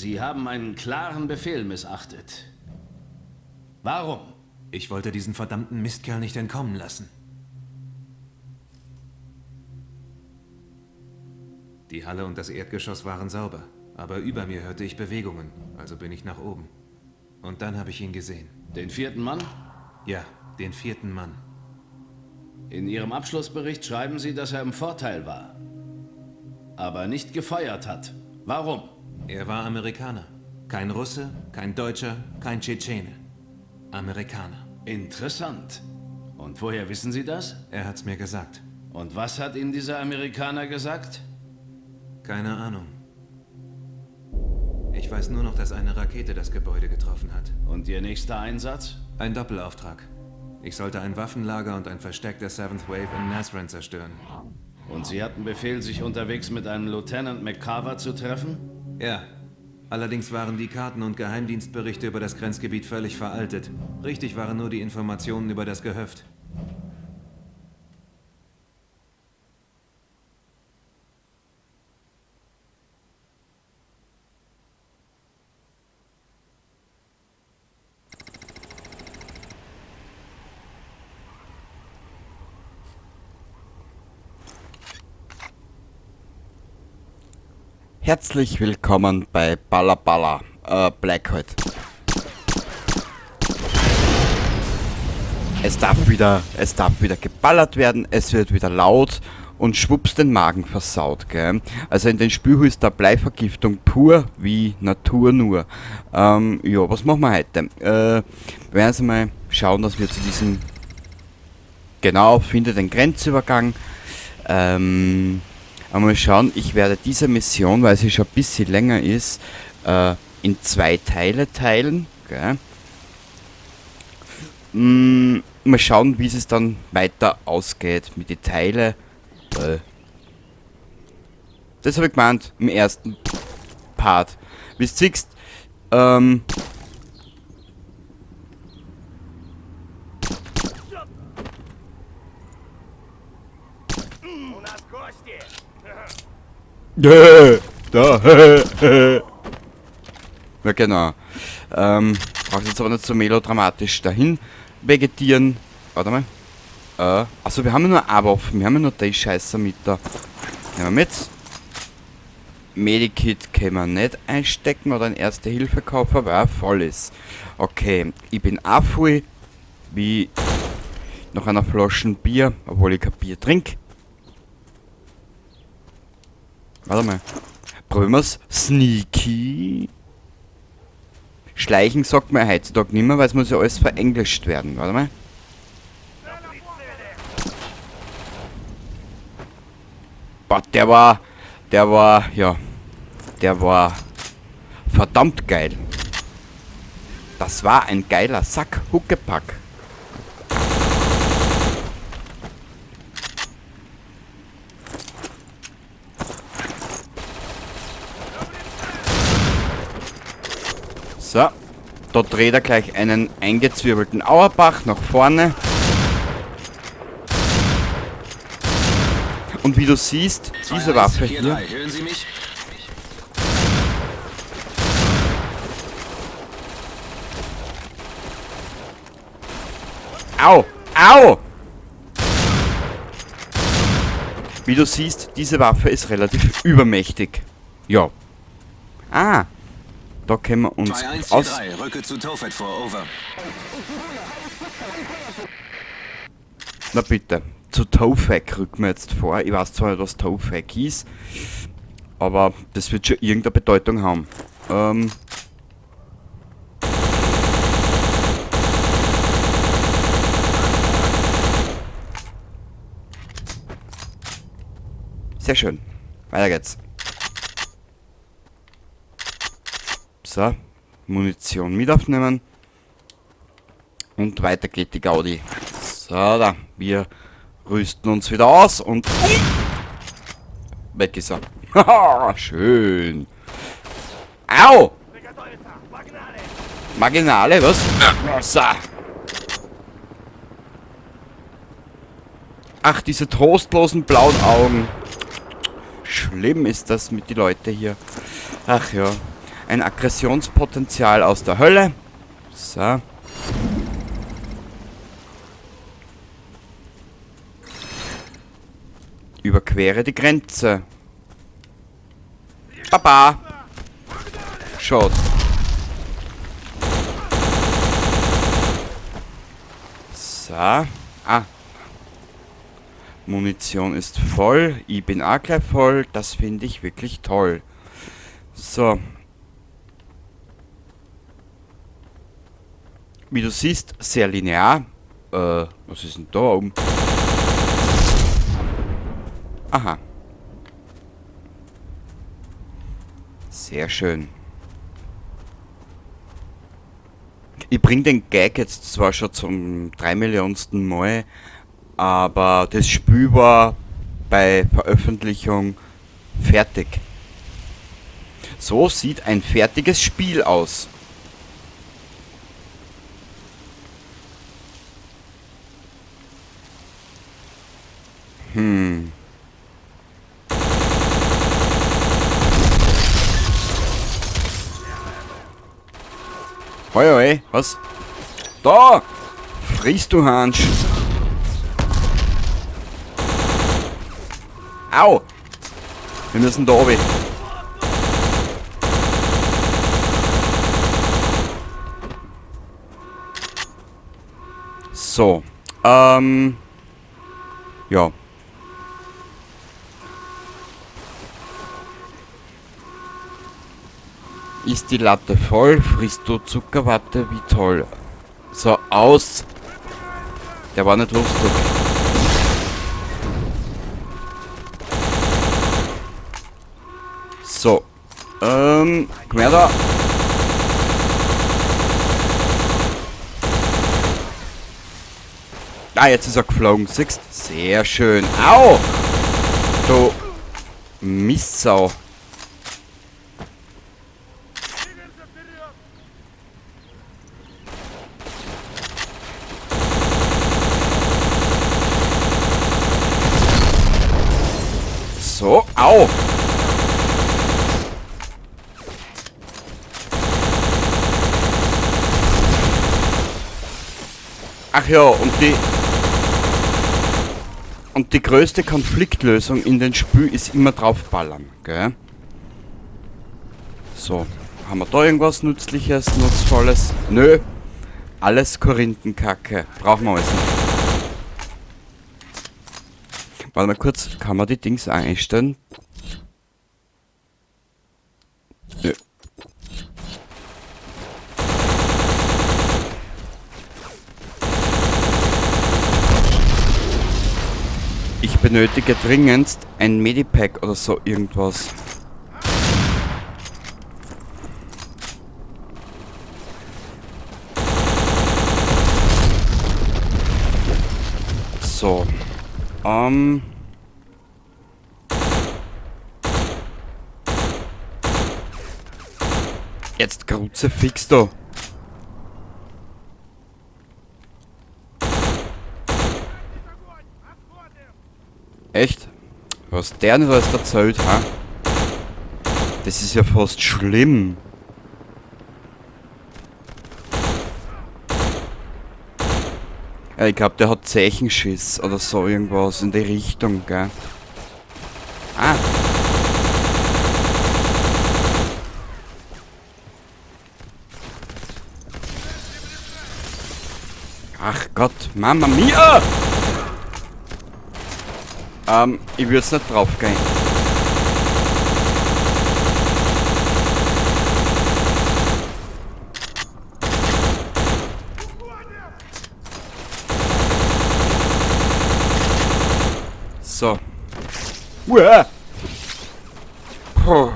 Sie haben einen klaren Befehl missachtet. Warum? Ich wollte diesen verdammten Mistkerl nicht entkommen lassen. Die Halle und das Erdgeschoss waren sauber, aber über mir hörte ich Bewegungen, also bin ich nach oben. Und dann habe ich ihn gesehen. Den vierten Mann? Ja, den vierten Mann. In Ihrem Abschlussbericht schreiben Sie, dass er im Vorteil war, aber nicht gefeuert hat. Warum? Er war Amerikaner. Kein Russe, kein Deutscher, kein Tschetschene. Amerikaner. Interessant. Und woher wissen Sie das? Er hat's mir gesagt. Und was hat Ihnen dieser Amerikaner gesagt? Keine Ahnung. Ich weiß nur noch, dass eine Rakete das Gebäude getroffen hat. Und Ihr nächster Einsatz? Ein Doppelauftrag. Ich sollte ein Waffenlager und ein Versteck der Seventh Wave in Nazran zerstören. Und Sie hatten Befehl, sich unterwegs mit einem Lieutenant McCarver zu treffen? Ja. Allerdings waren die Karten und Geheimdienstberichte über das Grenzgebiet völlig veraltet. Richtig waren nur die Informationen über das Gehöft. Herzlich willkommen bei Balla Balla, Black halt. Es darf wieder geballert werden, es wird wieder laut und schwupps den Magen versaut, gell? Also in den Spielen ist da Bleivergiftung pur wie Natur nur. Ja, was machen wir heute? Wir werden jetzt mal schauen, dass wir zu diesem... Genau, finde den Grenzübergang. Aber mal schauen, ich werde diese Mission, weil sie schon ein bisschen länger ist, in zwei Teile teilen. Gell? Mal schauen, wie es dann weiter ausgeht mit den Teilen. Das habe ich gemeint im ersten Part. Wie du siehst, da. Ja, genau. Brauchst jetzt aber nicht so melodramatisch dahin vegetieren. Warte mal. Achso, wir haben ja nur eine Waffe. Wir haben ja nur die Scheiße mit da. Nehmen wir mit. Medikit können wir nicht einstecken oder einen Erste-Hilfe-Koffer, weil er voll ist. Okay, ich bin auch voll. Wie nach einer Flasche Bier, obwohl ich kein Bier trinke. Warte mal. Probieren wir's. Sneaky. Schleichen sagt man heutzutage nicht mehr, weil es muss ja alles verenglischt werden. Warte mal. Boah, der war verdammt geil. Das war ein geiler Sack Huckepack. So, da dreht er gleich einen eingezwirbelten Auerbach nach vorne. Und wie du siehst, diese Waffe hier... 2, 1, 4, 3. Hören Sie mich? Au! Au! Wie du siehst, diese Waffe ist relativ übermächtig. Ja. Ah! Da können wir uns 2, 1, 4, aus... 3, rücke zu Tofet vor, over. Na bitte, zu Tofek rücken wir jetzt vor. Ich weiß zwar nicht, was Tofek ist, aber das wird schon irgendeine Bedeutung haben. Sehr schön. Weiter geht's. So, Munition mit aufnehmen. Und weiter geht die Gaudi. So, da. Wir rüsten uns wieder aus und... Weg ist er. Haha, schön. Au! Marginale, was? So. Ach, diese trostlosen blauen Augen. Schlimm ist das mit den Leuten hier. Ach ja. Ein Aggressionspotenzial aus der Hölle. So. Überquere die Grenze. Baba! Schaut. So. Ah. Munition ist voll. Ich bin auch gleich voll. Das finde ich wirklich toll. So. Wie du siehst, sehr linear. Was ist denn da oben? Aha. Sehr schön. Ich bring den Gag jetzt zwar schon zum 3 Millionsten Mal, aber das Spiel war bei Veröffentlichung fertig. So sieht ein fertiges Spiel aus. Hm. Hoi, hoi, was? Da! Friss du, Hansch! Au! Wir müssen da runter. So. Ja. Ist die Latte voll, frisst du Zuckerwatte, wie toll. So, aus. Der war nicht lustig. So. Komm her da. Ah, jetzt ist er geflogen. Siehst? Sehr schön. Au! Du Mistsau. So, au! Ach ja, und die größte Konfliktlösung in den Spiel ist immer draufballern, gell? So, haben wir da irgendwas Nützliches, Nutzvolles? Nö, alles Korinthenkacke. Brauchen wir alles nicht. Warte mal kurz, kann man die Dings einstellen? Nö. Ich benötige dringendst ein Medipack oder so irgendwas. So. Jetzt Kruzifix da. Echt? Was der nicht alles erzählt, ha? Das ist ja fast schlimm. Ja, ich glaub, der hat Zeichenschiss oder so irgendwas in die Richtung, gell? Ah! Ach Gott, Mama mia! Ich würd's nicht drauf gehen. So. Uah. Puh.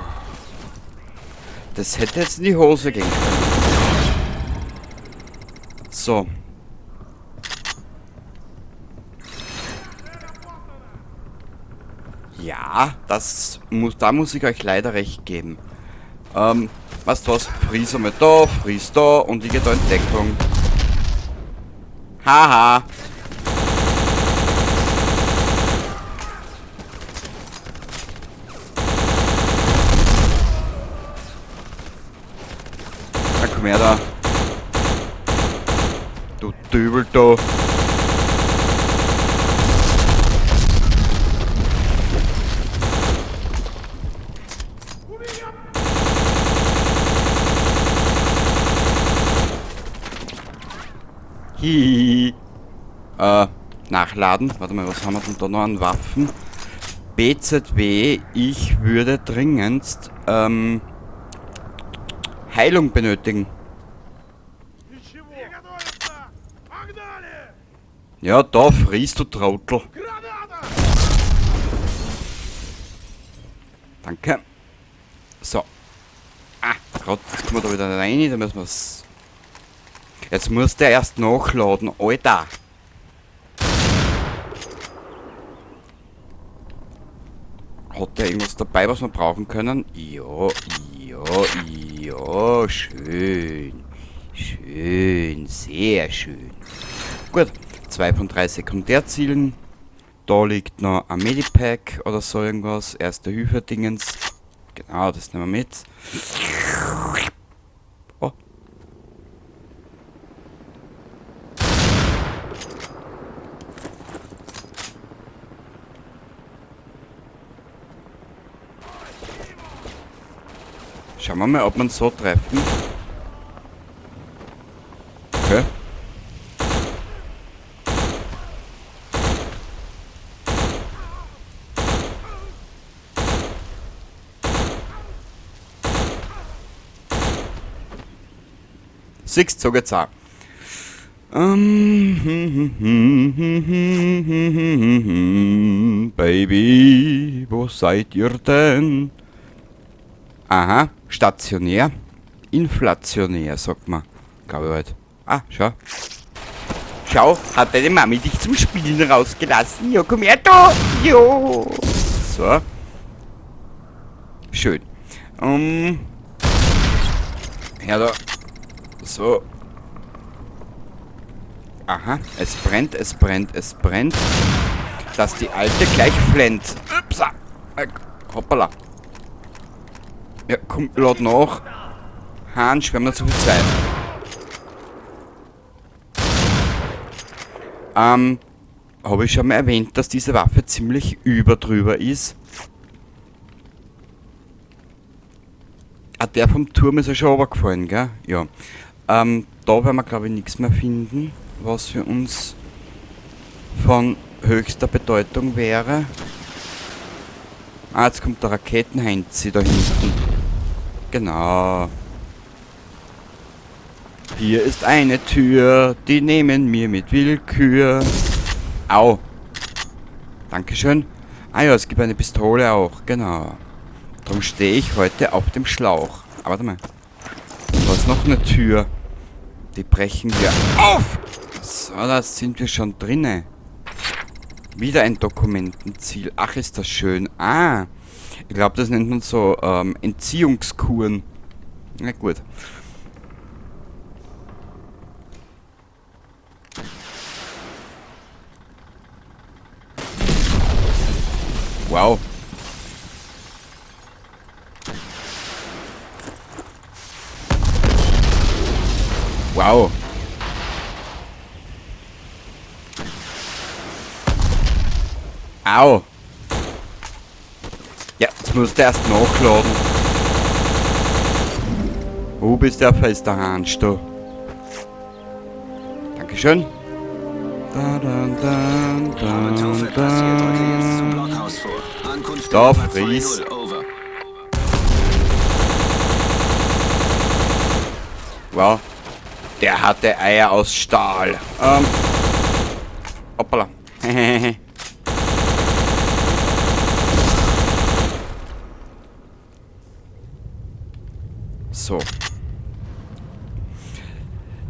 Das hätte jetzt in die Hose gehen können. So. Ja, da muss ich euch leider recht geben. Weißt du was? Fries einmal da, fries da und ich geh da in Deckung. Haha. Komm her da. Du Dübel da. Hihihi. Nachladen. Warte mal, was haben wir denn da noch an Waffen? BZW, ich würde dringendst Heilung benötigen. Ja, da friest du Trottel. Danke. So. Ah, grad, jetzt kommen wir da wieder rein, da müssen wir's. Jetzt muss der erst nachladen, Alter. Hat der irgendwas dabei, was wir brauchen können? Ja, ja, ja, schön. Schön, sehr schön. Gut, 2 von 3 Sekundärzielen. Da liegt noch ein Medipack oder so irgendwas. Erste Hilfe-Dingens. Genau, das nehmen wir mit. Oh. Schauen wir mal, ob wir uns so treffen. Okay. Siehst, so geht's auch. Baby, wo seid ihr denn? Aha, stationär. Inflationär, sagt man. Glaube ich halt. Ah, schau. Schau, hat deine Mami dich zum Spielen rausgelassen? Ja, komm her da! Jo! So. Schön. Her da. So. Aha, es brennt, es brennt, es brennt. Dass die Alte gleich flennt. Upsa. Hoppala. Ja, komm, lad nach. Hans, wir haben noch zu viel Zeit. Habe ich schon mal erwähnt, dass diese Waffe ziemlich überdrüber ist. Ah, der vom Turm ist ja schon runtergefallen, gell? Ja. Da werden wir, glaub ich, nichts mehr finden, was für uns von höchster Bedeutung wäre. Ah, jetzt kommt der Raketenheinzi da hinten. Genau. Hier ist eine Tür, die nehmen wir mit Willkür. Au. Dankeschön. Ah ja, es gibt eine Pistole auch, genau. Darum stehe ich heute auf dem Schlauch. Aber warte mal. Da ist noch eine Tür. Die brechen wir auf. So, da sind wir schon drinne. Wieder ein Dokumentenziel. Ach, ist das schön. Ah, ich glaub, das nennt man so Entziehungskuren. Na gut. Wow. Wow. Au. Ja, jetzt musst du erst nachladen. Wo bist der fester Hansch da? Dankeschön. Da, da, da, da, da. Da, Fries. Wow. Der hatte Eier aus Stahl. Hoppala. So.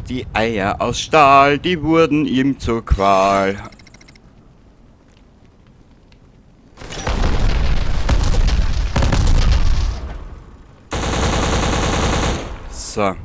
Die Eier aus Stahl, die wurden ihm zur Qual. So.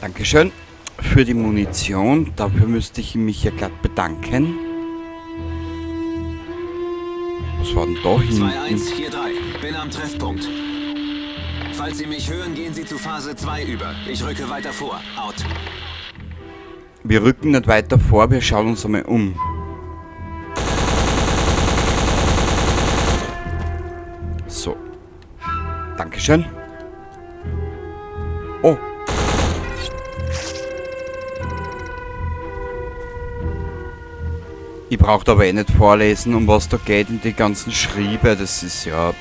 Dankeschön für die Munition. Dafür müsste ich mich ja glatt bedanken. Was war denn da hinten? 2-1, 4-3. Bin am Treffpunkt. Falls Sie mich hören, gehen Sie zu Phase 2 über. Ich rücke weiter vor. Out. Wir rücken nicht weiter vor, wir schauen uns einmal um. So. Dankeschön. Oh. Ich brauch da aber eh nicht vorlesen, um was da geht in die ganzen Schriebe. Das ist ja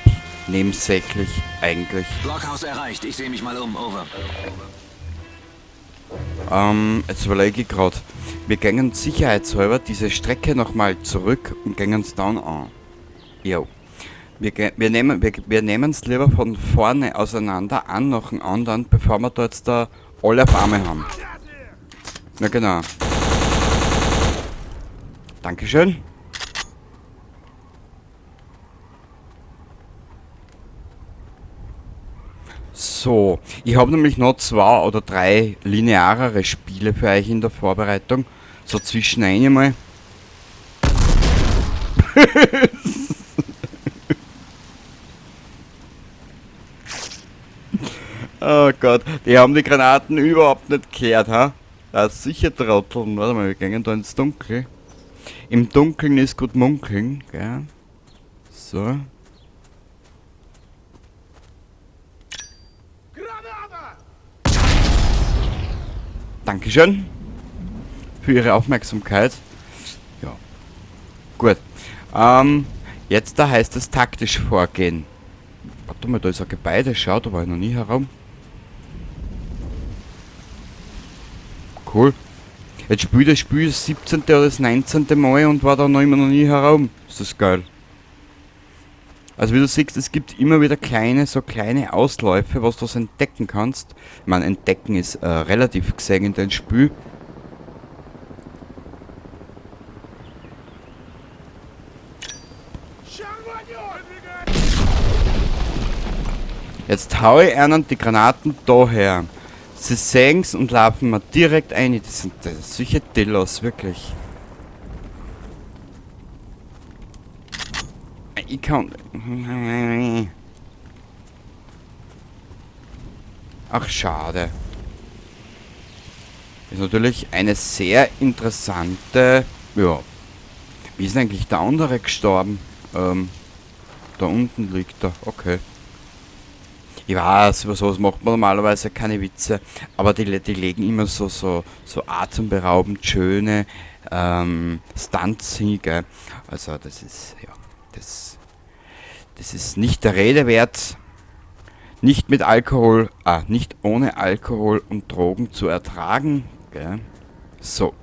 nebensächlich eigentlich. Blockhaus erreicht. Ich seh mich mal um. Over. Jetzt überlege ich grad. Wir gehen sicherheitshalber diese Strecke nochmal zurück und gehen es dann an. Jo. Wir nehmen's lieber von vorne auseinander an nach dem anderen, bevor wir da jetzt da alle auf einmal haben. Na genau. Dankeschön. So, ich habe nämlich noch 2 oder 3 linearere Spiele für euch in der Vorbereitung. So zwischen einmal. Oh Gott, die haben die Granaten überhaupt nicht gehört, ha? Das ist sicher Trotteln. Warte mal, wir gehen da ins Dunkel. Im Dunkeln ist gut munkeln, gell? So. Dankeschön für Ihre Aufmerksamkeit. Ja. Gut. Jetzt da heißt es taktisch vorgehen. Warte mal, da ist ein Gebäude. Schau, da war ich noch nie herum. Cool. Jetzt spiel ich das Spiel das 17. oder das 19. Mal und war da noch immer noch nie herum. Ist das geil. Also wie du siehst, es gibt immer wieder so kleine Ausläufe, was du so entdecken kannst. Ich meine, entdecken ist relativ gesehen in dem Spiel. Jetzt hau ich einen die Granaten daher. Sie sehen's und laufen mir direkt ein. Das sind solche Dillos, wirklich. Ich kann... Ach, schade. Ist natürlich eine sehr interessante... Ja. Wie ist denn eigentlich der andere gestorben? Da unten liegt er. Okay. Ich weiß, über sowas macht man normalerweise keine Witze, aber die legen immer so atemberaubend schöne Stunts hin, gell? Also das ist, ja, das, das ist nicht der Rede wert, nicht mit Alkohol, ah, nicht ohne Alkohol und Drogen zu ertragen, gell? So.